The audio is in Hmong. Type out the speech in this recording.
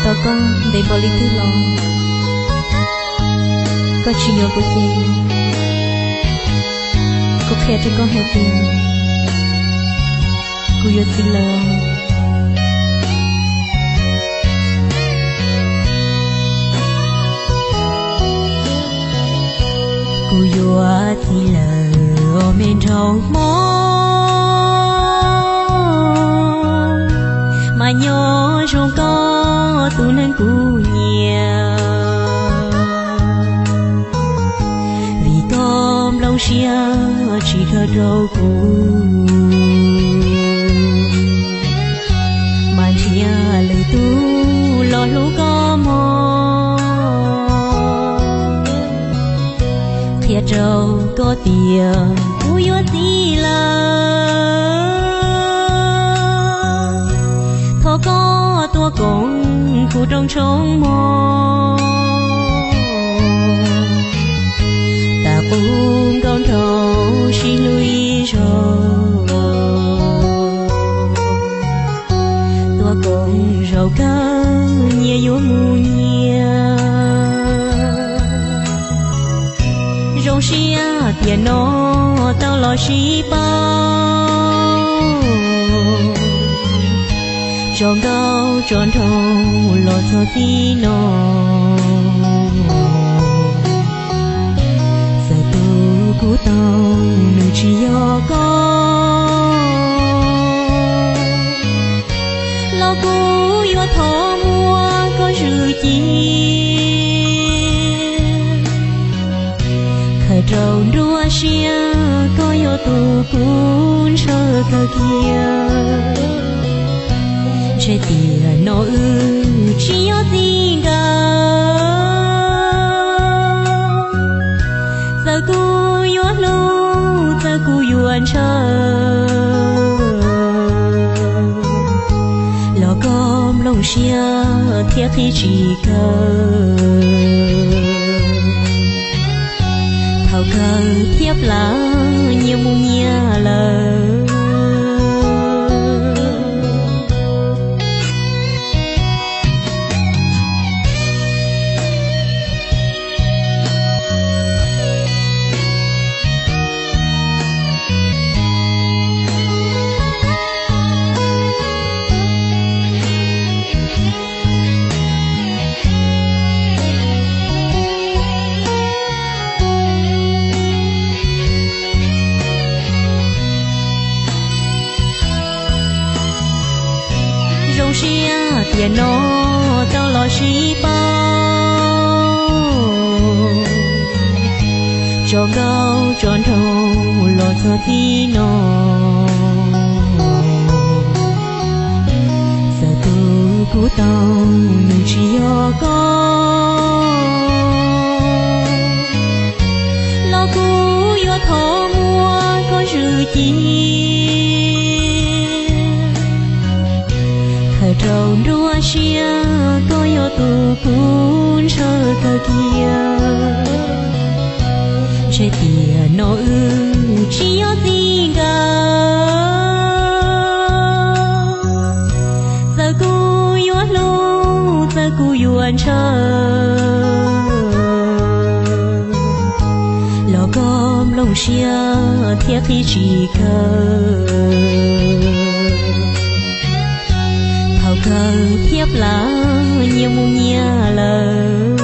Thov koj ntev npaum li twg los koj tsis yuav kuv ces kuv qhia rau koj hais tias kuv yuav txiv lawm. Kuv yuav txiv lawm os me nraug hmoob, mas nyob zoo koj tus neeg kuv nyiam, vim koj nplooj siab tsis khaws rau kuv, mas nrhiav lwm tus los hlub koj mog. Qhia rau koj tias kuv yuav txiv lawm, thov koj tuaj koom kuv rooj tshoob mog. Tag qub nkauj nraug sib hlub ib zaug, tuaj koom zaum kawg nyias yuav mus nyias. Zoo siab tiam no tau los sib paub, tso nkauj tso nraug los txog txij no. Txawm tus kuv tau nws tsis yog koj, los kuv yuav thov muab koj zwm cia, khaws rau nruab siab koj yog tus kuv ntshaw kawg kiag. Ntshe tiam no wb tsis yog txij nkawm, txawm kuv yuav hlub txawm kuv yuav ntshaw, los koj nplooj siab thiab qhib tsis kawg. Thaum kawg thiab plaws nyias mus nyias lawm. Zoo siab tiam no tau los sib paub, tso nkauj tso nraug los txog txij no. Txawm tus kuv tau nws tsis yog koj, los kuv yuav thov muab koj zwm cia, khaws rau nruab siab koj yog tus kuv ntshaw kawg kiag. Ntshe tiam no wb tsis yog txij nkawm, txawm kuv yuav hlub txawm kuv yuav ntshaw, los koj nplooj siab thiab qhib tsis kawg. Thaum kawg thiab plaws nyias mus nyias lawm.